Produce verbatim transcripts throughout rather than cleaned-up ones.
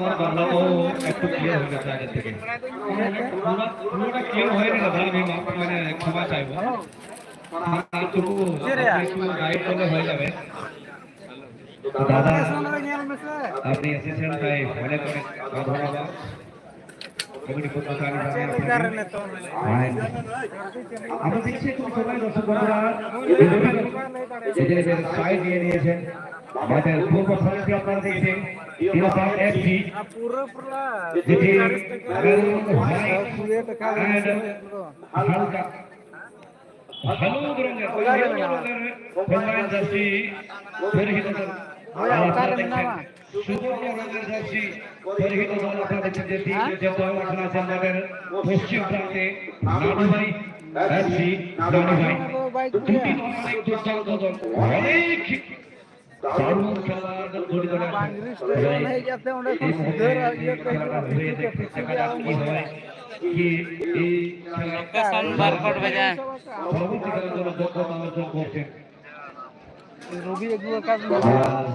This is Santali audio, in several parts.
আমার বাংলাও একটু ক্লিয়ার হয়ে গেছে আগের থেকে। পুরো-, পুরোটা ক্লিয়ার হয়নি দাদা, আমি মাফ, মানে, ক্ষমা চাইবো। আর একটু, একটু গাইড করলে হয়ে যাবে। দাদা, আপনি এসেছেন, তাই অনেক অনেক ধন্যবাদ। কমিটি পক্ষ থেকে আমি জানাই আপনাকে। আর আমরা দেখছি একটু সবাই দর্শক বন্ধুরা এদের সাইড নিয়ে নিয়েছেন। মাঠের পূর্ব ফাঁকে আপনারা দেখছেন ইনোভা এফসি, যেটি মেরুন, হোয়াইট অ্যান্ড হালকা হলুদ রঙের, ওই মেরুন রঙের কম্বাইন জার্সি পরিহিত দল। আর আপনারা দেখছেন সুবর্ণ রঙের জার্সি পরিহিত দল। আপনারা দেখছেন যে টিম, যে দল এখন আছে আমাদের পশ্চিম প্রান্তে, নানুভাই এফসি, নানুভাই। দুটি দল অনেক দুর্দান্ত দল, অনেক দারুণ খেলা দুটি দলের। এই মুহূর্তে যে খেলাটা হয়ে দেখতে দেখা যাক কি হয়, কি এই খেলা লোকেশন বারকোড ভেজা। পরবর্তী খেলার জন্য যোগ্যতা অর্জন করছেন। রবি এগুলো কাজ না। আর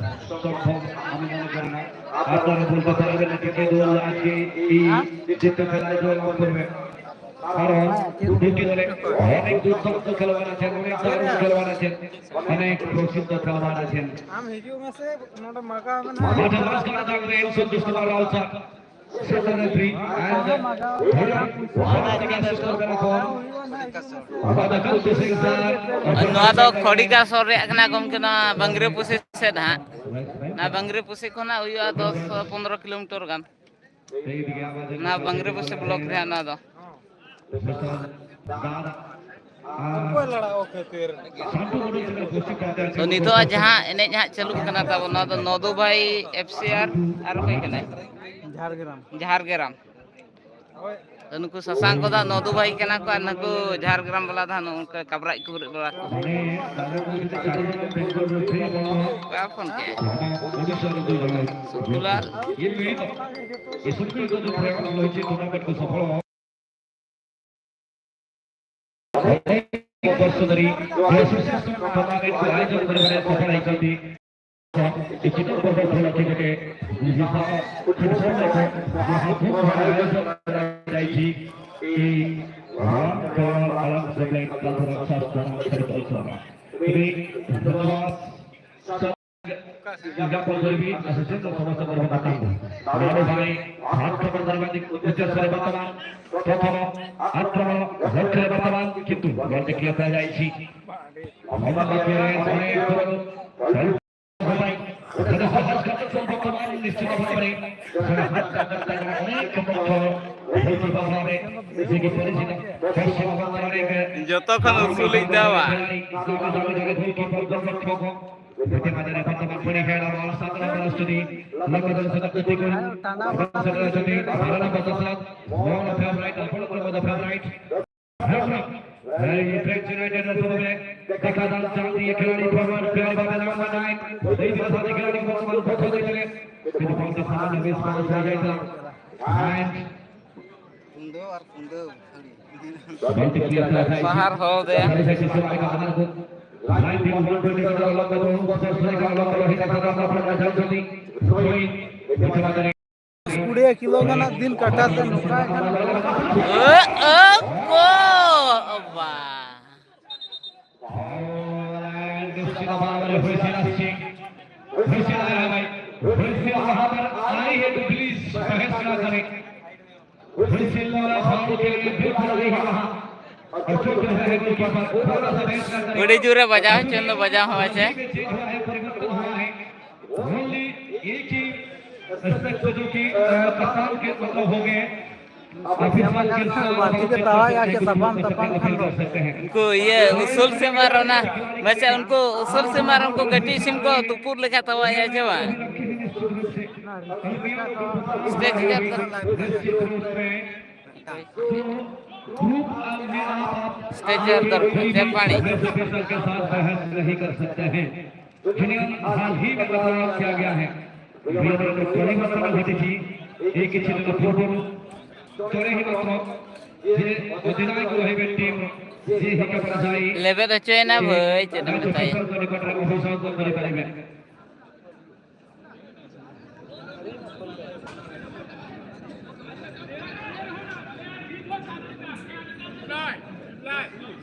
তখন আমি মনে করি না আপনারা বলতে পারবেন না যে কে দল আজকে এই জিততে খেলায় জয়লাভ করবে, কারণ দুটি দলে অনেক দুর্দান্ত খেলোয়াড় আছেন, অনেক দারুণ খেলোয়াড় আছেন, অনেক প্রসিদ্ধ খেলোয়াড় আছেন। ᱟᱢ ᱦᱤᱡᱩᱜ ᱢᱮᱥᱮ, ᱱᱚᱰᱮ ᱢᱟᱜᱟᱣ ᱢᱮᱱᱟᱜᱼᱟ᱾ মাঠে মাঝখানে থাকবেন Santosh Kumar Raut sir, center referee, and ঘোড়া, ঘোড়া থেকে অ্যাসিস্ট করবেন এখন আমাদের কুলদীপ সিং স্যার। ᱱᱚᱣᱟ ᱫᱚ ᱠᱷᱚᱲᱤᱠᱟ ᱥᱚᱨ ᱨᱮᱭᱟᱜ ᱠᱟᱱᱟ ᱜᱚᱢᱠᱮ, ᱱᱚᱣᱟ ᱵᱟᱝᱨᱤ ᱯᱩᱥᱤ ᱥᱮᱫ ᱦᱟᱸᱜ᱾ ᱱᱚᱣᱟ ᱵᱟᱝᱨᱤ ᱯᱩᱥᱤ ᱠᱷᱚᱱᱟᱜ ᱦᱩᱭᱩᱜᱼᱟ ᱫᱚᱥ ᱯᱚᱱᱫᱽᱨᱚ ᱠᱤᱞᱳᱢᱤᱴᱟᱨ ᱜᱟᱱ᱾ ᱱᱚᱣᱟ ᱵᱟᱝᱨᱤ ᱯᱩᱥᱤ ᱵᱞᱚᱠ ᱨᱮ ᱦᱟᱸᱜ ᱱᱚᱣᱟ ᱫᱚ᱾ ᱚᱠᱚᱭ ᱞᱟᱲᱟᱣ ᱠᱷᱟᱹᱛᱤᱨ? ᱛᱚ, ᱱᱤᱛᱚᱜ ᱡᱟᱦᱟᱸ ᱮᱱᱮᱡ ᱦᱟᱸᱜ ᱪᱟᱹᱞᱩᱜ ᱠᱟᱱᱟ ᱛᱟᱵᱚᱱ, ᱱᱚᱣᱟ ᱫᱚ ᱱᱚᱫᱩ ᱵᱷᱟᱭ ᱮᱯᱷ ᱥᱤ ᱟᱨ, ᱟᱨ ᱚᱠᱚᱭ ᱠᱟᱱᱟᱭ? ᱡᱷᱟᱲᱜᱨᱟᱢ᱾ ᱡᱷᱟᱲᱜᱨᱟᱢ᱾ ᱛᱚ, ᱱᱩᱠᱩ ᱥᱟᱥᱟᱝ ᱠᱚᱫᱚ ᱱᱚᱫᱩ ᱵᱷᱟᱭ ᱠᱟᱱᱟ ᱠᱚ, ᱟᱨ ᱱᱩᱠᱩ ᱡᱷᱟᱲᱜᱨᱟᱢ ᱵᱟᱞᱟ ᱫᱚ ᱦᱟᱸᱜ ᱱᱚᱜᱼᱚ ᱱᱚᱝᱠᱟ ᱠᱟᱵᱽᱨᱟᱡ ᱠᱚ ᱦᱩᱨᱤᱡ ᱵᱟᱲᱟ ᱠᱚ᱾ ᱚᱠᱟ ᱯᱷᱳᱱ ᱠᱮᱜᱼᱟᱭ? ᱥᱩᱠᱩᱞᱟᱞ᱾ ବର୍ଷ ଧରି ଟୁର୍ଣ୍ଣାମେଣ୍ଟକୁ ଆୟୋଜନ କରିବାରେ ସଫଳ ହେଇଛନ୍ତି। ଏ ଚିତ୍ରକର୍ମ ଭଲ କ୍ରିକେଟ ᱡᱟᱦᱟᱸ ᱠᱷᱮᱞ ᱥᱟᱯᱲᱟᱣ ᱠᱚ, ᱡᱟᱦᱟᱸ ᱠᱚ ᱟᱭᱳᱡᱚᱱ ᱞᱟᱹᱜᱤᱫ ᱤᱧ ᱨᱟᱱ ᱠᱚ ᱟᱲᱟᱝ ᱥᱮᱵᱮᱫ ᱠᱟᱛᱷᱟ ᱥᱟᱥᱛᱚ ᱥᱮᱵᱮᱫ ᱠᱚ᱾ ᱛᱚᱵᱮ ᱱᱚᱣᱟ ᱥᱟᱥᱛᱚ ᱡᱟᱯᱚᱱ ᱫᱚᱨᱵᱤ ᱟᱥᱤᱥᱴᱮᱱᱴ ᱥᱚᱢᱟᱡᱽ ᱥᱚᱝᱜᱚᱴᱷᱚᱱ ᱠᱟᱛᱷᱟ ᱠᱚ᱾ ᱱᱚᱰᱮ ᱵᱷᱟᱭ ᱦᱟᱛ ᱠᱷᱚᱵᱚᱨ ᱫᱟᱨᱵᱟᱫᱤ ᱩᱪᱪᱚ ᱥᱚᱨᱮ ᱵᱟᱛᱟᱣᱟᱱ ᱯᱨᱚᱛᱷᱚᱢ ᱟᱠᱨᱚᱢᱚᱱ ᱞᱚᱠᱠᱷᱮ ᱵᱟᱛᱟᱣᱟᱱ ᱠᱤᱱᱛᱩ ᱜᱚᱞ ᱛᱮ ᱠᱷᱮᱞ ᱠᱚ ᱡᱟᱭᱪᱷᱤ ᱢᱚᱦᱚᱢᱢᱚᱫ ᱞᱚᱠᱠᱷᱮ ᱨᱮ ᱥᱚᱨᱮ ᱩᱛᱛᱚᱨ ᱵᱷᱟᱭ ᱥᱚᱦᱚᱡ ᱠᱟᱛᱮ ᱥᱚᱢᱯᱚᱨᱠᱚ ᱢᱟᱱ ᱱᱤᱥᱪᱤᱛ ᱵᱷᱟᱵᱮ ᱥᱚᱨᱮ ᱦᱟᱛ ᱠᱟᱛᱮ ᱚᱱᱮᱠ ᱢᱚᱛᱚ ᱵᱷᱟᱭ ᱵᱷᱟᱵᱮ ᱡᱮᱜᱮ ᱯᱚᱨᱤᱪᱤᱛ ᱯᱚᱥᱪᱤᱢ ᱵᱚᱝᱜᱚ ᱨᱮ ᱡᱚᱛᱚ ᱠᱷᱚᱱ ᱩᱥᱩᱞᱤᱡ ᱫᱟᱣᱟ᱾ ᱡᱚᱛᱚ ᱠᱷᱚᱱ ᱩᱥᱩᱞᱤᱡ ᱫᱟᱣᱟ᱾ ᱵᱷᱤᱛᱤᱨ ᱵᱟᱡᱟᱨ ᱨᱮ ᱵᱚᱨᱛᱚᱢᱟᱱ ᱯᱚᱨᱤᱠᱷᱮᱲ ᱟᱵᱟᱨ ᱥᱟᱛ ᱱᱚᱢᱵᱚᱨ ᱥᱴᱩᱰᱤ ᱞᱚᱠᱚᱫᱚᱱ ᱥᱚᱫᱚ ᱠᱩᱛᱤᱠᱩᱞ ᱵᱚᱨᱛᱚᱢᱟᱱ ᱥᱚᱫᱚ ᱥᱴᱩᱰᱤ ᱵᱷᱟᱨᱚᱛ ᱯᱷᱮᱵᱽ ᱨᱟᱭᱤᱴ ᱟᱯᱚᱞᱚ ᱠᱚ ᱵᱚᱫᱚ ᱯᱷᱮᱵᱽ ᱨᱟᱭᱤᱴ ᱦᱮᱵᱨᱚᱢ ᱦᱮ ᱯᱨᱮᱠ ᱡᱩᱱᱟᱭᱴᱮᱰ ᱨᱮ ᱛᱚᱵᱮ ᱫᱮᱠᱷᱟ ᱫᱟᱱ ᱪᱟᱱ ᱫᱤᱭᱮ ᱠᱷᱤᱞᱟᱲᱤ ᱯᱷᱚᱨᱣᱟᱨᱰ ᱯᱞᱮᱭᱟᱨ ᱵᱟᱵᱮ ᱱᱟᱢᱵᱟᱨ ᱱᱟᱭᱤᱱ ᱫᱮᱵᱤ ᱥᱟᱫᱤ ᱠᱷᱤᱞᱟᱲᱤ ᱵᱚᱨᱛᱚᱢᱟᱱ ᱯᱨᱚᱛᱷᱚᱢ ᱫᱮᱠᱷ ᱨᱮ ᱠᱤᱱᱛᱩ ᱵᱚᱞ ᱠᱟ ᱥᱟᱢᱟᱱ ᱢᱤᱥ ᱯᱟᱥ ᱦᱚ ᱡᱟᱭᱮᱜᱟ। ᱮᱱᱰ ᱯᱩᱸᱫᱟᱹᱣ ᱟᱨ ᱯᱩᱸᱫᱟᱹᱣ ᱛᱷᱟᱹᱲᱤ। ᱵᱟᱦᱟᱨ ᱦᱚ ᱫᱮ। ᱠᱩᱲᱤ ᱠᱤᱞᱳ ᱜᱟᱱᱟᱜ ᱫᱤᱱ ᱠᱟᱴᱟ ᱛᱮ ᱱᱚᱝᱠᱟ ᱠᱟᱱᱟ᱾ ᱳ, ᱳ, ᱜᱳ, ᱵᱟ᱾ ᱟᱹᱰᱤ ᱡᱳᱨᱮ ᱵᱟᱡᱟᱣ ᱦᱚᱪᱚᱭᱮᱱ ᱫᱚ, ᱵᱟᱡᱟᱣ ᱦᱚᱸ ᱟᱪᱪᱷᱟ᱾ ᱩᱱᱠᱩ ᱤᱭᱟᱹ ᱩᱥᱩᱞ ᱥᱤᱢ ᱟᱨ ᱚᱱᱟ, ᱢᱟᱥᱮ ᱩᱱᱠᱩ ᱩᱥᱩᱞ ᱥᱤᱢ ᱟᱨ ᱩᱱᱠᱩ ᱠᱟᱹᱴᱤᱡ ᱥᱤᱢ ᱠᱚ ᱛᱩᱯᱩᱫ ᱞᱮᱠᱟ ᱛᱟᱣᱟᱭᱟ ᱪᱮ ᱵᱟᱝ? ᱥᱴᱮᱡ ᱨᱮ ᱫᱚᱨᱠᱟᱨ, ᱥᱴᱮᱡ ᱨᱮ ᱫᱚᱨᱠᱟᱨ, ᱪᱮᱫ ᱯᱟᱹᱱᱤ? नहीं कर सकते हैं। यूनियन हाल ही में बदलाव किया गया है। यूनियन में परिवर्तन घटी थी। एक ही क्षेत्र में पूर्व चौड़े ही मात्र ये अधिनायक रहे टीम ये ही का पराजय। ᱞᱮᱵᱮᱫ ᱦᱚᱪᱚᱭᱮᱱᱟ ᱵᱷᱟᱹᱭ, ᱪᱮᱫ ᱮᱢ ᱢᱮᱛᱟᱭᱟ? ᱚᱯᱷᱤᱥᱟᱨ ᱠᱚ ᱱᱤᱠᱚᱴ ᱨᱮ ᱚᱯᱷᱤᱥᱟᱨ ᱠᱚ ᱠᱟᱹᱨᱤ ᱠᱟᱹᱨᱤ ᱢᱮ।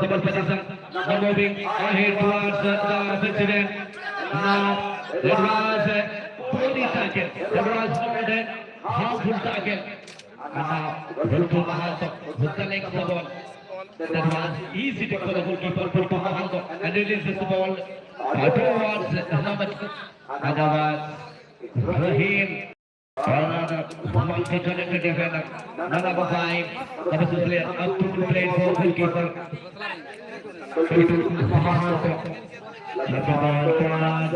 the ball position. Now moving ahead towards the, the defensive end. Now it was a body tackle. It was not a harmful tackle. And now Hulku Mahato with the next ball. That was easy to for the goalkeeper to put the ball and release the ball towards Ahmed. Otherwise, Rahim. Another one to connect the defender. Number five. Number six player. Up to two players for goalkeeper. Two to Maharashtra. Number one towards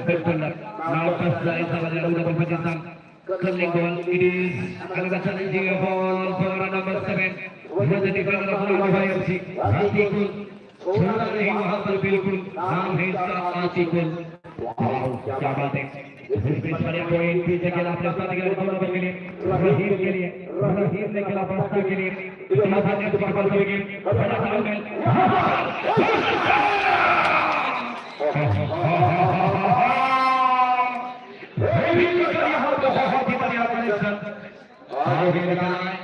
Pitbull. Now first line. Number one. Curling ball, it is another challenging ball for number seven. With the defender of Mumbai F C, Atikul. छोड़ा नहीं वहां पर बिल्कुल, नाम है इसका आतिकुल। वाओ, क्या बात है। इस बीच बड़े पॉइंट पीछे के लिए अपने साथ के लिए दोनों के लिए, रहीम के लिए, रहीम ने खेला बस्ता के लिए। इतना था नेट पर बॉल के लिए, बड़ा फाउल है। रहीम का यहाँ पर बहुत ही बढ़िया कनेक्शन। और भी निकाला है।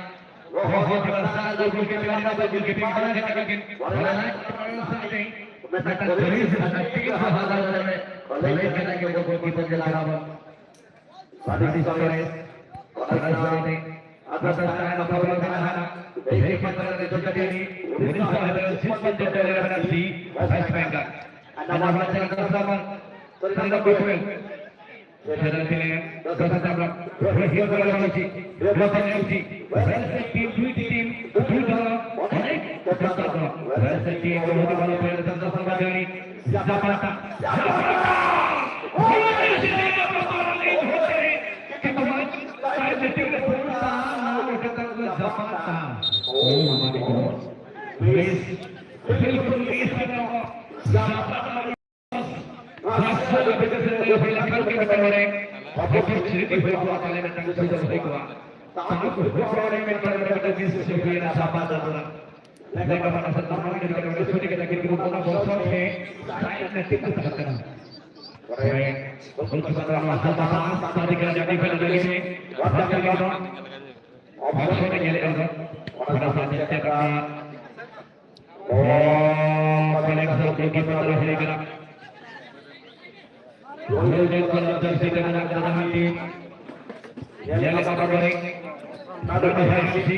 बहुत ही बड़ा सारा गोल के पीछे, गोल के पीछे बड़ा है, लेकिन बड़ा है, बड़ा है, नहीं। मैं तो करीब से तीन सौ हजार में भले के लगे वो गोलकीपर के अलावा। That is correct. That is correct. Atas time of Pablo Canahana. Very fast, very fast, very fast. Very fast, very fast, very fast. And now let's take the summer. Sorry, number twelve. Sedan Pilihan, Dosa Tabrak, Rahim Karawaci, Dosa M C, West Team, Duiti Team, Duita, Onek, Dosa Tabrak, West Team, Dosa Tabrak, Dosa Tabrak, Zapata, Zapata! Zapata! Oh my God! Miss, बिल्कुल मिस कर रहा हूँ। Zapata! Opportunity ᱦᱩᱭ ᱠᱚᱜᱼᱟ, ᱛᱟᱦᱞᱮ ᱢᱤᱫᱴᱟᱝ ᱥᱩᱡᱳᱜᱽ ᱦᱩᱭ ᱠᱚᱜᱼᱟ᱾ ᱛᱟᱣ ᱦᱩᱭ ᱠᱚᱜᱼᱟ, ᱢᱤᱫᱴᱟᱝ ᱢᱤᱥ ᱦᱩᱭ ᱮᱱᱟ, ᱥᱟᱯᱷᱟ ᱫᱚ ᱵᱟᱝ᱾ ᱞᱮᱠᱟ ᱵᱟᱝ, ᱥᱟᱯᱷᱟ ᱫᱚ ᱵᱟᱝ᱾ ᱥᱩᱴ ᱠᱮᱫᱟ, ᱠᱤᱱᱛᱩ ᱚᱱᱟ ᱵᱚᱞ ᱥᱚᱴ ᱛᱮ ᱥᱟᱭᱤᱰ ᱨᱮ ᱴᱤᱯ ᱠᱟᱛᱮ ᱠᱟᱱᱟ᱾ ᱦᱳᱭ, ᱜᱳᱞᱠᱤᱯᱟᱨ ᱱᱚᱣᱟ ᱦᱟᱞᱠᱟ ᱯᱟᱥ, ᱛᱟᱹᱨᱤ ᱠᱟᱱᱟ, ᱰᱤᱯᱷᱮᱱᱰᱟᱨ ᱞᱟᱹᱜᱤᱫ ᱛᱮ᱾ ᱵᱟᱫ ᱠᱟᱛᱮ ᱫᱚ ᱚᱯᱥᱚᱱ ᱮ ᱧᱮᱞᱮᱫ ᱠᱟᱱᱟ᱾ ᱚᱱᱟ ᱥᱟᱶᱛᱮ ᱪᱮᱫ ᱠᱟᱱᱟ? ᱚ, ᱠᱟᱱᱮᱠᱥᱚᱱ ᱜᱳᱞᱠᱤᱯᱟᱨ ᱛᱟᱞᱟ ᱦᱩᱭ ᱠᱟᱱᱟ᱾ ᱜᱳᱞᱰᱮᱱ ᱠᱟᱞᱟᱨ ᱡᱟᱨᱥᱤ ᱛᱮ ᱢᱮᱱᱟᱜ ᱠᱟᱫᱟ ᱦᱟᱸᱜ ᱴᱤᱢ᱾ ᱧᱮᱞ ᱞᱮᱠᱟ ᱵᱟᱵᱟᱨᱤ᱾ ᱱᱟᱰᱟ ᱵᱟᱵᱟᱨᱤ᱾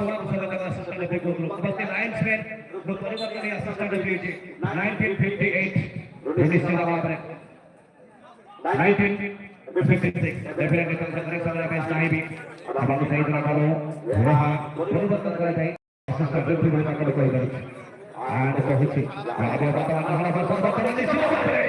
ᱠᱚᱲᱟ ᱠᱚ ᱥᱟᱞᱟᱜ ᱠᱟᱱᱟ, ᱥᱟᱥᱟᱝ ᱨᱮ ᱵᱮᱜᱽ ᱜᱚᱞᱚ᱾ ᱵᱟᱹᱠᱤ ᱞᱟᱭᱤᱱᱥ ᱢᱮᱱ ᱫᱚ ᱯᱚᱨᱤᱵᱚᱨᱛᱚᱱ ᱨᱮᱭᱟᱜ ᱥᱟᱥᱟᱝ ᱨᱮ ᱦᱩᱭᱩᱜ ᱪᱮ᱾ ᱱᱟᱭᱤᱱᱴᱤᱱ ᱯᱷᱤᱯᱴᱤ ᱮᱭᱤᱴ ᱨᱮ ᱱᱤᱥᱪᱤᱛ ᱟᱵᱟᱫ ᱨᱮ᱾ ᱱᱟᱭᱤᱱᱴᱤᱱ ᱯᱷᱤᱯᱴᱤ ᱥᱤᱠᱥ ᱨᱮ ᱯᱷᱤᱨ ᱱᱤᱛᱚᱝ ᱥᱟᱥᱟᱝ ᱨᱮ ᱥᱟᱥᱟᱝ ᱨᱮ ᱵᱮᱥ ᱱᱟᱦᱤ ᱵᱤ᱾ ᱟᱵᱟᱫ ᱥᱟᱭᱤᱰ ᱨᱟᱠᱟᱵ ᱨᱮ ᱱᱚᱣᱟ ᱯᱚᱨᱤᱵᱚᱨᱛᱚᱱ ᱠᱟᱱᱟ ᱛᱟᱭ᱾ ᱥᱟᱥᱟᱝ ᱨᱮ ᱯᱷᱤᱨ ᱨᱟᱠᱟᱵ ᱠᱚ ᱤᱫᱤ᱾ ᱟᱨ ᱱᱤᱛᱚᱜ ᱦᱩᱭᱩᱜ ᱪᱮ᱾ ᱟᱵᱚ ᱵᱟᱛᱟᱣᱟ ᱱᱟᱦᱟᱜ ᱵᱟᱥ ᱵᱟᱛᱟᱣᱟ ᱱᱤᱥᱪᱤᱛ ᱟᱵᱟᱫ ᱨᱮ᱾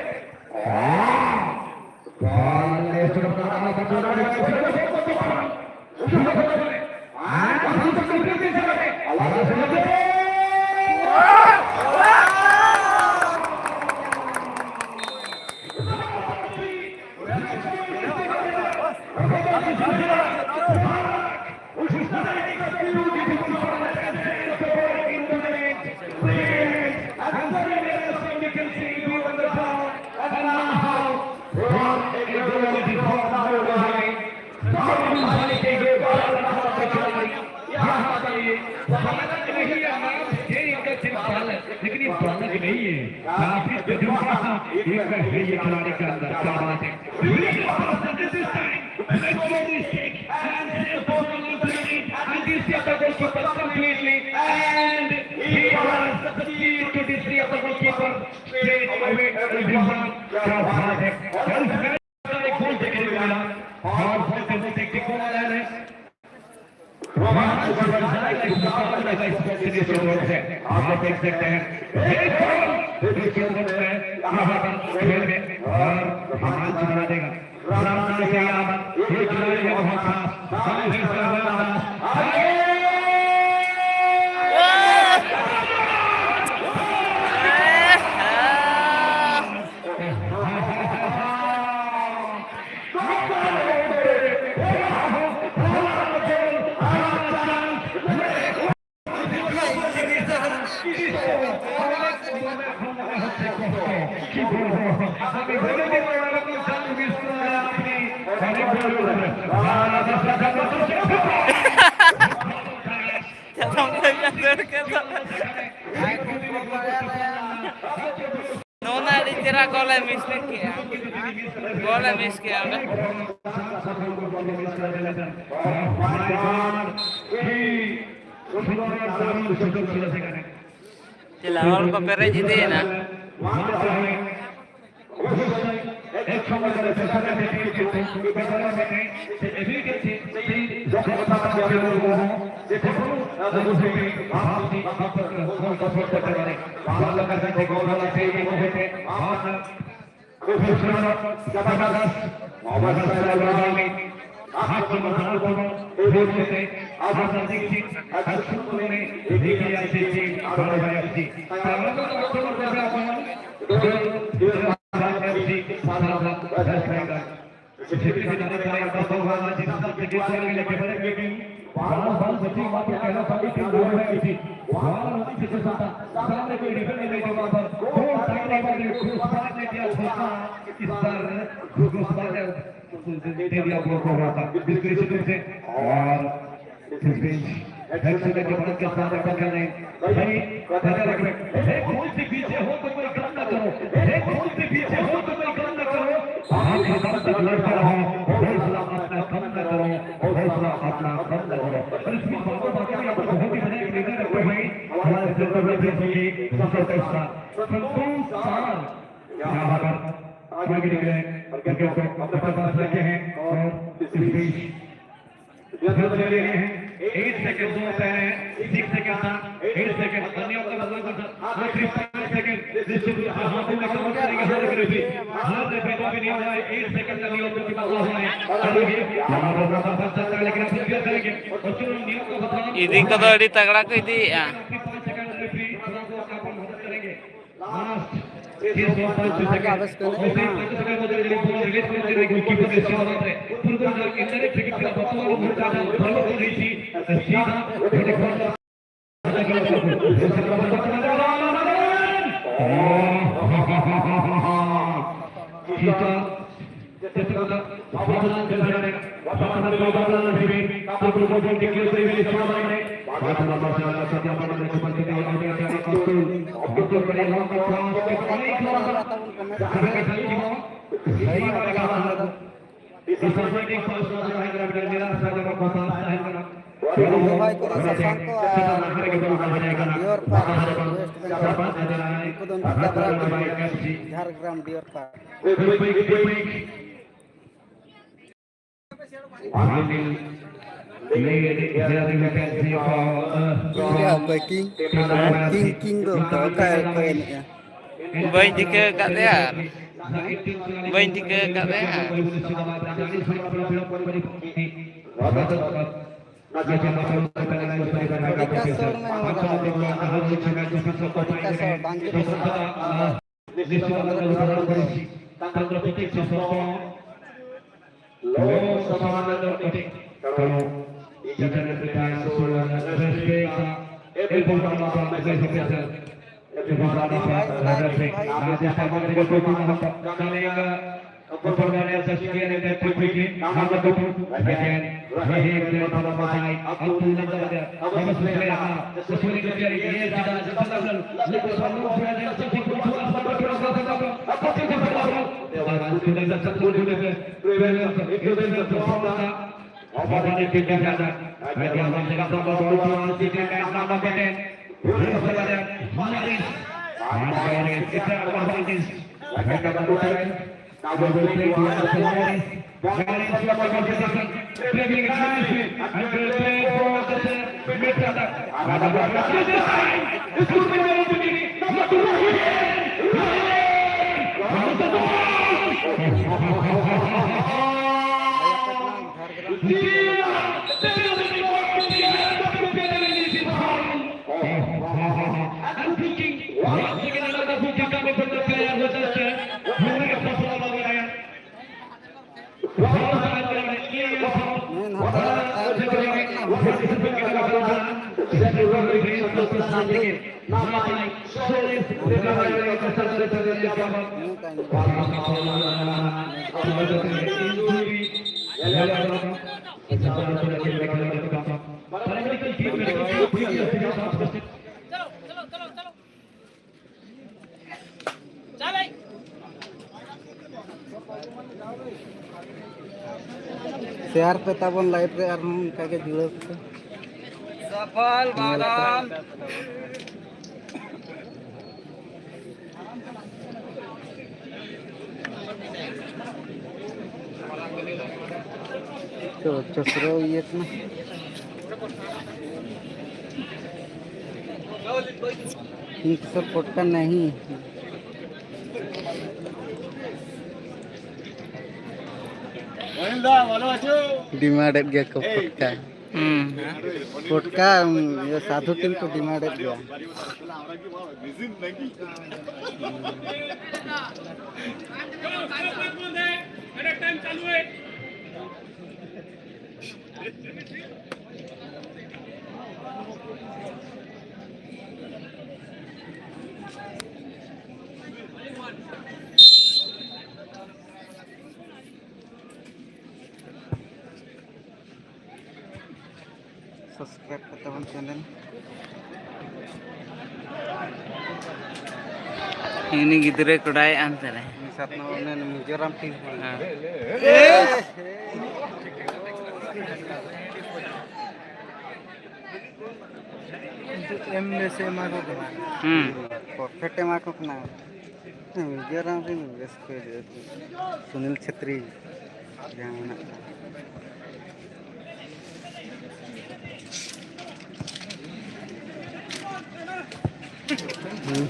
यहाँ पर ये बालक नहीं है, नाम है इनका सिर्फ बालक, लेकिन ये बालक नहीं है, काफी तजुर्बा एक है ये खिलाड़ी के अंदर। क्या बात है। This time, let's go this kick and save the ball completely, and this is the goalkeeper completely, and he has succeeded to destroy the goalkeeper straight away, everyone। क्या बात है। और एक गोल देखने को मिला। और बहुत ही टेक्निकल है। आप देख सकते हैं, एक बॉल, एक बॉल में यहाँ पर खेल में और रोमांच बना देगा। रामनाथ से यहाँ पर एक खिलाड़ी है बहुत खास, ᱱᱚᱣᱟ ᱟᱹᱰᱤ ᱪᱮᱦᱨᱟ ᱜᱳᱞᱮ ᱢᱤᱥᱴᱮᱠ ᱠᱮᱜᱼᱟ, ᱜᱳᱞᱮ ᱢᱤᱥ ᱠᱮᱜᱼᱟ ᱚᱸᱰᱮ᱾ ᱪᱮᱫ ᱞᱮᱠᱟ ᱦᱚᱲ ᱠᱚ ᱯᱮᱨᱮᱡ ᱤᱫᱤᱭᱮᱱᱟ᱾ खूबसूरत, जबरदस्त, मोहम्मद सैफ अल रबानी, हाथ को मजबूत करो, जोर से, आवाज अधिक थी, अच्छी तुमने, देखिए, अच्छी थी, बड़े भाई अच्छी। और हेड से लेके बॉल के साथ अटैक कर रहे हैं। भाई, पता लग रहा है, हे, कौन से पीछे हो तो कोई गम ना करो, हे, कौन से पीछे हो तो कोई गम ना करो। भाई, खतम तक लड़ते रहो, हौसला अपना कम ना करो, हौसला अपना कम ना करो। और इसमें बाबा बाबा यहाँ पर बहुत ही बड़ा एक ट्रेनर रखे हुए हैं, हमारे सेंटर में भी होंगे, दूसरा पैसा। संतोष चार, यहाँ पर आगे निकले, क्रिकेट को अपने पास लेके हैं और इस बीच एट सेकंड दो होते हैं, सिक्स सेकंड था, एट सेकंड, अन्य का मतलब था, आखिरी पाँच सेकंड, निश्चित रूप से हाथ में कवर करेंगे, हाथ में भी, हाथ में भी, भी नहीं हुआ है, एट सेकंड का नियम की बात हुआ है। और ये हमारा बड़ा फंस सकता है, लेकिन फिर भी करेंगे। और चलो, नियम का बदलाव। ᱤᱫᱤ ᱠᱚᱫᱚ ᱟᱹᱰᱤ ᱛᱟᱜᱽᱲᱟ ᱠᱚ ᱤᱫᱤᱭᱮᱫᱼᱟ᱾ आखिरी पाँच सेकंड में भी थोड़ा सा अपन मदद करेंगे। लास्ट छह सौ पाँच सेकंड। और फिर पाँच सेकंड में रिलीज करते हैं गोलकीपर के सीधा बात है। फुटबॉल का इंटरनेट क्रिकेट का बतौर मुकाबला फॉलो कर रही थी। सीधा ᱫᱚᱦᱚᱭ ᱠᱚᱨᱮ ᱥᱟᱥᱟᱝ ᱠᱚ ᱟᱨ ᱰᱤᱭᱚᱨ ᱯᱟᱨᱠ, ᱳᱭᱮᱥᱴ ᱵᱮᱝᱜᱚᱞ, ᱩᱱᱠᱩ ᱫᱚ ᱱᱚᱛᱮ ᱡᱷᱟᱲᱜᱨᱟᱢ ᱰᱤᱭᱚᱨ ᱯᱟᱨᱠ᱾ ᱤᱧ ᱨᱮᱭᱟᱜ ᱚᱠᱚᱭ ᱠᱤᱝ? ᱠᱤᱝ, ᱠᱤᱝ ᱫᱚ ᱚᱠᱚᱭ, ᱚᱠᱚᱭ ᱮᱱᱮᱡᱼᱟ? ᱵᱟᱹᱧ ᱴᱷᱤᱠᱟᱹ ᱟᱠᱟᱫ ᱛᱟᱭᱟ᱾ ᱵᱟᱹᱧ ᱴᱷᱤᱠᱟᱹ ᱟᱠᱟᱫ ᱛᱟᱭᱟ᱾ ᱯᱨᱚᱠᱟᱥ ᱥᱚᱨᱮᱱ ᱮᱱᱮᱡ ᱠᱟᱱᱟ᱾ ᱯᱨᱚᱠᱟᱥ ᱥᱚᱨᱮᱱ ᱵᱟᱝ ᱴᱷᱤᱠᱟᱹ ᱟᱠᱟᱫ ᱛᱟᱭᱟ᱾ ᱱᱤᱥᱪᱤᱛ ᱵᱷᱟᱵᱮ ᱜᱚᱲᱚ ᱠᱚᱨᱮ ᱛᱟᱱᱛᱨᱚ ᱯᱨᱚᱛᱤᱠ ᱥᱚᱥᱚᱥᱛᱚ ᱞᱳᱠ ᱥᱚᱵᱷᱟ ᱨᱮᱱᱟᱜ ᱢᱤᱫᱴᱤᱡ ᱠᱟᱨᱚᱱ, each and every time show respect the important of the message, important of the respect. ᱟᱨ ᱡᱮ ᱥᱟᱢᱟᱝ ᱨᱮᱜᱮ ᱠᱚ ᱠᱩᱞ ᱦᱚᱴᱚ ᱠᱟᱜ ᱞᱮᱭᱟ, ᱚᱯᱚᱨ ᱜᱟᱱ ᱮ ᱥᱟᱥᱠᱤᱭᱟ ᱞᱮ ᱛᱮ ᱴᱷᱤᱠ ᱴᱷᱤᱠ ᱜᱮ, ᱱᱟᱢ ᱫᱚ ᱴᱷᱤᱠ ᱴᱷᱤᱠ ᱜᱮ᱾ ᱨᱟᱦᱮᱵ ᱫᱮ ᱵᱟᱵᱟ ᱵᱟᱥᱟᱭ, ᱟᱹᱛᱩ ᱞᱟᱜᱟ ᱨᱮ, ᱟᱵᱚ ᱥᱩᱥᱤᱞ ᱟᱠᱟᱱᱟ, ᱥᱩᱥᱤᱞ ᱠᱟᱛᱮ ᱨᱮ, ᱤᱭᱟᱹ ᱥᱤᱫᱟ, ᱥᱤᱫᱟ, ᱞᱟᱜᱟ ᱥᱚᱢᱚᱭ ᱯᱩᱨᱟᱹ ᱡᱟᱭᱜᱟ ᱥᱮ ᱴᱷᱤᱠ ᱠᱚ ᱵᱩᱡᱷᱟᱹᱣᱟ, ᱥᱚᱢᱚᱭ ᱯᱩᱨᱟᱹ ᱥᱚᱢᱚᱭ ᱥᱚᱢᱚᱭ ᱥᱚᱢᱚᱭ ᱟᱵᱚ ᱴᱷᱤᱠ ᱠᱚ ᱵᱩᱡᱷᱟᱹᱣᱟ᱾ ᱫᱮᱣᱟ ᱥᱩᱥᱤᱞ ᱠᱟᱛᱮ ᱥᱟᱛ ᱠᱚ ᱵᱩᱡᱷᱟᱹᱣᱟ, ᱯᱨᱮᱢ ᱥᱚᱢᱚᱭ ᱥᱚᱢᱚᱭ ᱟᱵᱚ ᱴᱷᱤᱠ ᱠᱚ ᱵᱩᱡᱷᱟᱣᱟ᱾ ᱟᱡ ᱟᱵᱚ ᱡᱟᱭᱜᱟ ᱥᱚᱢᱚᱭ ᱵᱚᱞ ᱠᱚ ᱟᱨ ᱥᱤᱫᱤ ᱠᱟᱭ ᱥᱟᱢᱟᱝ ᱠᱟᱛᱮ, ᱯᱩᱨᱟᱹ ᱥᱚᱢᱚᱭ ᱢᱟᱨᱤᱥ, ᱢᱟᱨᱤᱥ, ᱤᱛᱟ ᱟᱵᱚ ᱢᱟᱨᱤᱥ, ᱨᱟᱠᱟᱵ ᱠᱟᱛᱮ, ᱢᱮᱱ ᱦᱟᱛᱟᱲ ᱠᱟᱜ ᱠᱷᱟᱱ ᱵᱟᱝ ᱜᱟᱱᱚᱜ ᱠᱟᱱᱟ᱾ ᱥᱮᱭᱟᱨ ᱯᱮ ᱛᱟᱵᱚᱱ ᱞᱟᱭᱤᱵᱷ ᱨᱮ, ᱟᱨᱦᱚᱸ ᱚᱱᱠᱟ ᱜᱮ ᱡᱩᱲᱟᱹᱣ ᱯᱮ᱾ ᱥᱟᱯᱷᱟᱞ ᱵᱟᱫᱟᱢ᱾ तो चसरो ये इतना। इनके सब पोटका नहीं। ᱰᱤᱢᱟᱱᱰᱮᱫ ᱜᱮᱭᱟ ᱠᱚ ᱯᱚᱴᱠᱟ᱾ ᱦᱩᱸ᱾ ᱯᱚᱴᱠᱟ, ᱤᱭᱟᱹ, ᱥᱟᱫᱷᱩ ᱴᱤᱢ ᱠᱚ ᱰᱤᱢᱟᱱᱰᱮᱫ ᱜᱮᱭᱟ᱾ ᱥᱟᱵᱥᱠᱨᱟᱭᱤᱵ ᱠᱟᱛᱮ ᱵᱚᱱ ᱪᱮᱱᱮᱞ᱾ ᱩᱱᱤ ᱜᱤᱫᱽᱨᱟᱹ ᱠᱚᱰᱟᱭᱮᱫ ᱟᱱ ᱛᱟᱞᱮ᱾ ᱩᱱᱤ ᱥᱟᱛ ᱱᱚᱢᱵᱚᱨ ᱩᱱᱤ ᱢᱤᱡᱳᱨᱟᱢ ᱴᱤᱢ ᱠᱷᱚᱱ᱾ ᱦᱮᱸ᱾ ᱮᱢ ᱵᱮᱥ ᱮᱢᱟ ᱠᱚ ᱠᱟᱱᱟ᱾ ᱦᱩᱸ᱾ ᱯᱚᱨᱯᱷᱮᱠᱴ ᱮᱢᱟ ᱠᱚ ᱠᱟᱱᱟ᱾ ᱢᱤᱡᱳᱨᱟᱢ ᱨᱮᱱ ᱵᱮᱥ ᱠᱚ ᱥᱩᱱᱤᱞ ᱪᱷᱮᱛᱨᱤ ᱡᱟᱦᱟᱸ ᱢᱮᱱᱟᱜ ᱠᱚᱣᱟ᱾ ᱦᱩᱸ᱾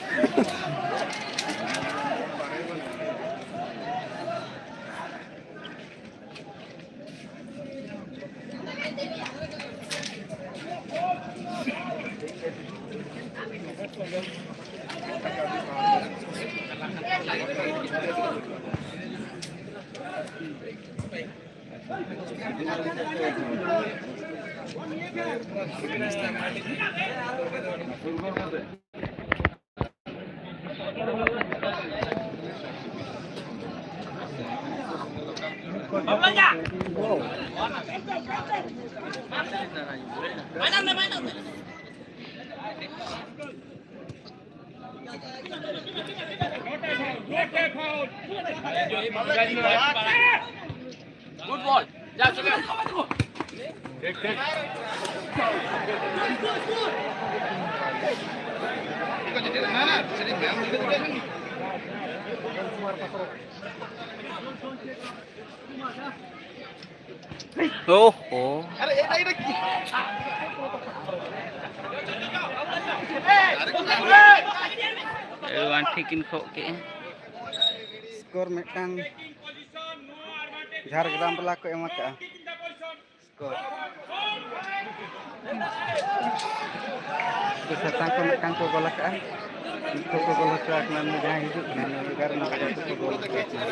Good ball. ᱳᱦᱳ᱾ ᱮᱰᱵᱷᱟᱱᱴᱮᱡᱽ ᱠᱤᱱ ᱠᱷᱚᱜ ᱠᱮᱜᱼᱟ᱾ ᱥᱠᱳᱨ ᱢᱤᱫᱴᱟᱝ ᱡᱷᱟᱲᱜᱨᱟᱢ ᱵᱟᱞᱟ ᱠᱚ ᱮᱢ ᱟᱠᱟᱜᱼᱟ᱾ ᱥᱠᱳᱨ᱾ ᱩᱱᱠᱩ ᱥᱟᱥᱟᱝ ᱠᱚ ᱢᱤᱫᱴᱟᱝ ᱠᱚ ᱜᱳᱞ ᱟᱠᱟᱜᱼᱟ᱾ ᱱᱤᱛᱚᱜ ᱠᱚ ᱜᱳᱞ ᱦᱚᱪᱚ ᱟᱠᱟᱱᱟ, ᱩᱱᱤ ᱡᱟᱦᱟᱸᱭ ᱦᱤᱡᱩᱜ ᱠᱟᱱᱟ, ᱩᱱᱤ ᱮᱜᱟᱨᱚ ᱱᱚᱢᱵᱚᱨ ᱠᱚ ᱜᱳᱞ ᱦᱚᱪᱚ ᱟᱠᱟᱱᱟ᱾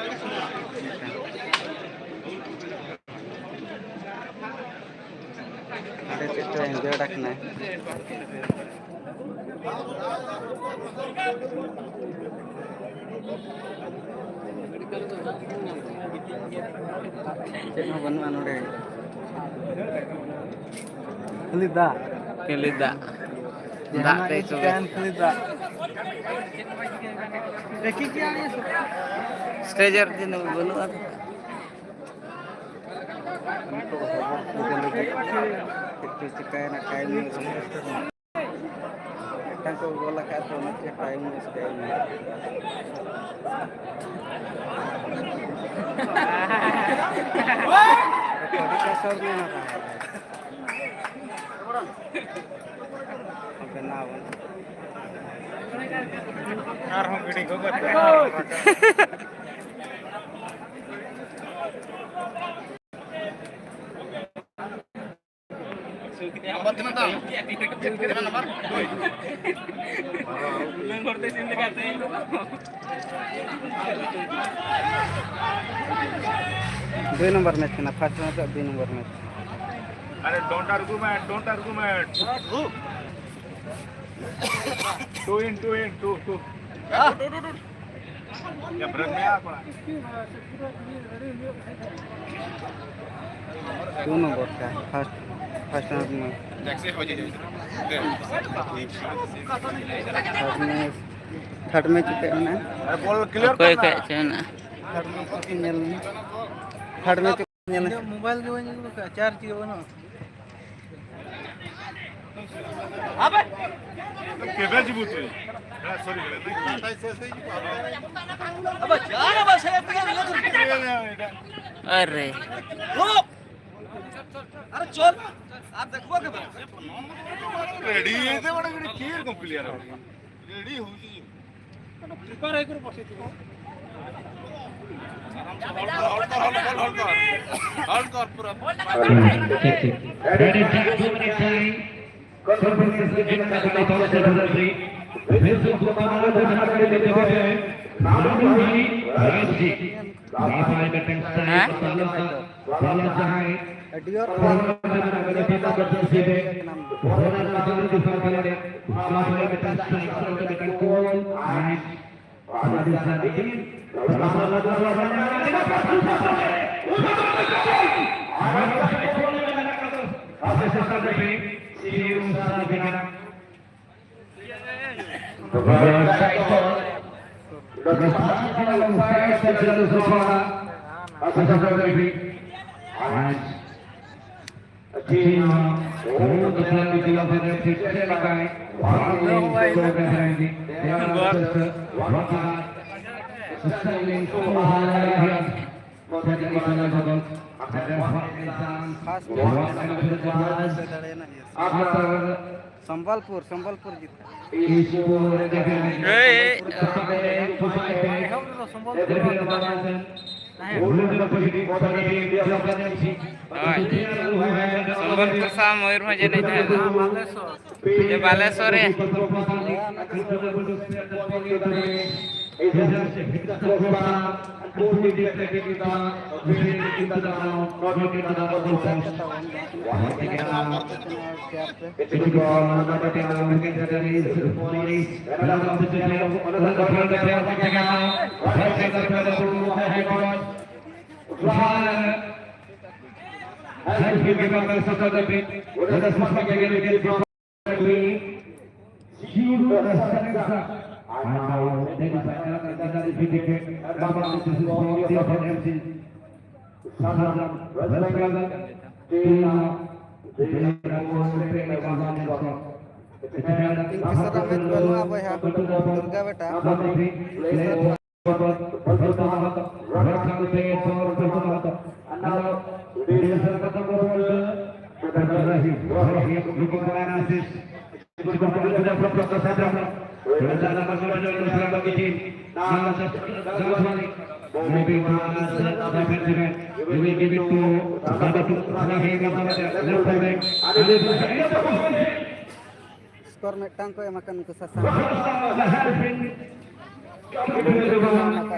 ᱦᱟᱸᱰᱮ ᱪᱮᱫ ᱪᱚ ᱤᱱᱡᱟᱨᱰ ᱟᱠᱟᱱᱟᱭ᱾ ᱪᱮᱫ ᱦᱚᱸ ᱵᱟᱹᱱᱩᱜᱼᱟ ᱱᱚᱰᱮ᱾ ᱠᱷᱟᱹᱞᱤ ᱫᱟᱜ᱾ ᱠᱷᱟᱹᱞᱤ ᱫᱟᱜ᱾ ᱫᱟᱜ ᱡᱟᱦᱟᱱᱟᱜ ᱛᱮ ᱜᱮ ᱛᱚᱵᱮ᱾ ᱪᱤᱠᱟᱹᱭᱮᱱ, ᱠᱷᱟᱹᱞᱤ ᱫᱟᱜ᱾ ᱥᱴᱨᱮᱪᱟᱨ ᱫᱤᱱ ᱵᱟᱹᱱᱩᱜᱼᱟ᱾ ᱱᱤᱛᱚᱜ ᱦᱚᱵᱚᱨ ᱯᱩᱡᱟᱹ ᱞᱟᱹᱜᱤᱫ ᱪᱮᱫ ᱪᱚ ᱪᱤᱠᱟᱹᱭᱮᱱᱟ, ᱴᱟᱭᱤᱢ ᱧᱚᱜ ᱨᱮ᱾ ᱢᱤᱫᱴᱟᱝ ᱠᱚ ᱜᱳᱞ ᱟᱠᱟᱫ ᱛᱮ ᱚᱱᱟ ᱛᱮᱜᱮ ᱴᱟᱭᱤᱢ ᱥᱴᱮ ᱮᱱᱟ᱾ ᱟᱹᱰᱤ ᱠᱟᱥᱚᱨ ᱢᱮᱱᱟᱜᱼᱟ᱾ ᱵᱮᱱᱟᱣ᱾ ᱟᱨᱦᱚᱸ ᱜᱤᱰᱤ ᱠᱚ ᱜᱚᱫ᱾ ᱱᱟᱢᱵᱟᱨ ᱛᱤᱱᱟᱹᱜ ᱛᱟᱢ? ᱛᱤᱱᱟᱹᱜ ᱱᱟᱢᱵᱟᱨ? ᱫᱩᱭ᱾ ᱫᱩᱭ ᱱᱟᱢᱵᱟᱨ ᱢᱮᱪ ᱠᱟᱱᱟ, ᱯᱷᱟᱥᱴ ᱨᱟᱣᱩᱱᱰ ᱨᱮᱭᱟᱜ ᱫᱩᱭ ᱱᱟᱢᱵᱟᱨ ᱢᱮᱪ᱾ अरे, don't argument, don't argument. Two in, two in, two, two. या ब्रेक में आ पड़ा। दो नंबर का फर्स्ट, फर्स्ट हाफ में। थर्ड में, थर्ड में ᱪᱤᱠᱟᱹᱜ ᱠᱟᱱᱟ? ᱚᱠᱚᱭ ᱠᱚ ᱦᱮᱡ ᱦᱚᱪᱚᱭᱮᱱᱟ? ᱛᱷᱟᱨᱰ ᱢᱮᱪ ᱧᱮᱞ ᱢᱮ᱾ ᱛᱷᱟᱨᱰ ᱢᱮᱪ ᱧᱮᱞ ᱢᱮ᱾ ᱤᱧᱟᱹᱜ ᱢᱳᱵᱟᱭᱤᱞ ᱜᱮ ᱵᱟᱹᱧ ᱟᱹᱜᱩ ᱠᱟᱜᱼᱟ, ᱪᱟᱨᱡᱽ ᱜᱮ ᱵᱟᱹᱱᱩᱜᱼᱟ᱾ ᱟᱵᱮ! ᱠᱮᱵᱮ ᱡᱤᱵᱩ ᱛᱩᱭ? ᱦᱮᱸ, ᱥᱚᱨᱤ, ᱠᱮᱵᱮ᱾ ᱟᱵᱮ, ᱪᱟᱨ ᱟᱵᱮ, ᱥᱮ ᱯᱤᱭᱟ ᱞᱟᱜᱟ ᱫᱩᱨ᱾ ᱟᱨᱮ᱾ ᱨᱩᱠ! ᱟᱨᱮ, ᱪᱚᱞ! ᱟᱨ ᱫᱮᱠᱷᱣᱟ ᱠᱮᱵᱮ? ᱨᱮᱰᱤ ᱦᱮ ᱛᱮ ᱵᱟᱲᱟ ᱜᱟᱹᱰᱤ ᱠᱷᱮᱞ ᱠᱚ ᱯᱞᱮᱭᱟᱨ ᱦᱚᱸ᱾ ᱨᱮᱰᱤ ᱦᱩᱭ ᱡᱤ᱾ ᱯᱨᱤᱯᱮᱭᱟᱨ ᱦᱩᱭ ᱠᱚᱨᱮ ᱵᱚᱥᱮ ᱛᱤᱧ᱾ ᱦᱚᱞᱰ ᱠᱚᱨ, ᱦᱚᱞᱰ ᱠᱚᱨ, ᱦᱚᱞᱰ ᱠᱚᱨ, ᱦᱚᱞᱰ ᱠᱚᱨ ᱯᱩᱨᱟᱹ᱾ ᱴᱷᱤᱠ, ᱴᱷᱤᱠ᱾ Very good, too many time. Confidence given by the top of the referee. This is the final of the match. Now, Ramji. Last five minutes time. ᱦᱮᱸ? ᱵᱚᱞ ᱡᱟᱦᱟᱸᱭ ᱟᱹᱰᱤ ᱟᱸᱴ ᱵᱚᱞ ᱨᱮᱱᱟᱜ ᱜᱟᱹᱰᱤ ᱛᱤᱱᱟᱹᱜ ᱵᱚᱪᱷᱚᱨ ᱥᱮ ᱵᱮ ᱵᱚᱞ ᱨᱮᱱᱟᱜ ᱜᱟᱹᱰᱤ ᱫᱤᱥᱚᱢ ᱠᱷᱮᱞ ᱨᱮ ᱞᱟᱥᱴ ᱨᱮ ᱢᱤᱫᱴᱟᱝ ᱥᱴᱨᱟᱭᱤᱠ ᱥᱮ ᱢᱤᱫᱴᱟᱝ ᱠᱚᱞ ᱟᱨ ᱚᱱᱟ ᱫᱤᱥᱚᱢ ᱨᱮ ᱞᱟᱥᱴ ᱨᱮ ᱞᱟᱥᱴ ᱨᱮ ᱟᱨ ᱥᱮᱥ ᱨᱮ ᱥᱤᱭᱩ ᱥᱟᱨ ᱵᱮᱱᱟᱜ ᱯᱷᱟᱥᱴ ᱢᱮᱪ ᱫᱟᱲᱮᱭᱮᱱᱟ᱾ ᱥᱚᱢᱵᱚᱞᱯᱩᱨ, ᱥᱚᱢᱵᱚᱞᱯᱩᱨ ᱡᱤᱛ᱾ ᱮᱭ, ᱮᱭ᱾ ᱦᱳᱭ᱾ ᱥᱚᱢᱵᱚᱞᱯᱩᱨ ᱥᱟᱶ ᱢᱚᱭᱩᱨᱵᱷᱚᱸᱡᱽ ᱮᱱᱮᱡ ᱛᱟᱦᱮᱸ᱾ ᱡᱮ ᱵᱟᱞᱮᱥᱚᱨ ᱨᱮ᱾ He just hit the crossbar and pulled it back into the, into the ground, not into the goal post. One again, it's a goal, another penalty, we can say that is Police. Another player, another player, another player, right side the player, the ball, high, high ball. Try. High field, give up, Sasa David. Let us must be getting it from Shoot the sensor. And now, that is another, another wicket. Number six is for the M C. Sasa, Welcome. Tina. Tina. ᱛᱤᱱ ᱯᱮᱥᱟᱨ ᱨᱮ ᱢᱮᱪ ᱵᱟᱹᱱᱩᱜᱼᱟ ᱵᱚᱭᱦᱟ᱾ ᱫᱩᱨᱜᱟ ᱵᱮᱴᱟ᱾ Moving to the defensive end. He will give it to Rahim. Skor ᱢᱤᱫᱴᱟᱝ ᱠᱚ ᱮᱢ ᱟᱠᱟᱱ ᱩᱱᱠᱩ ᱥᱟᱥᱟᱝ᱾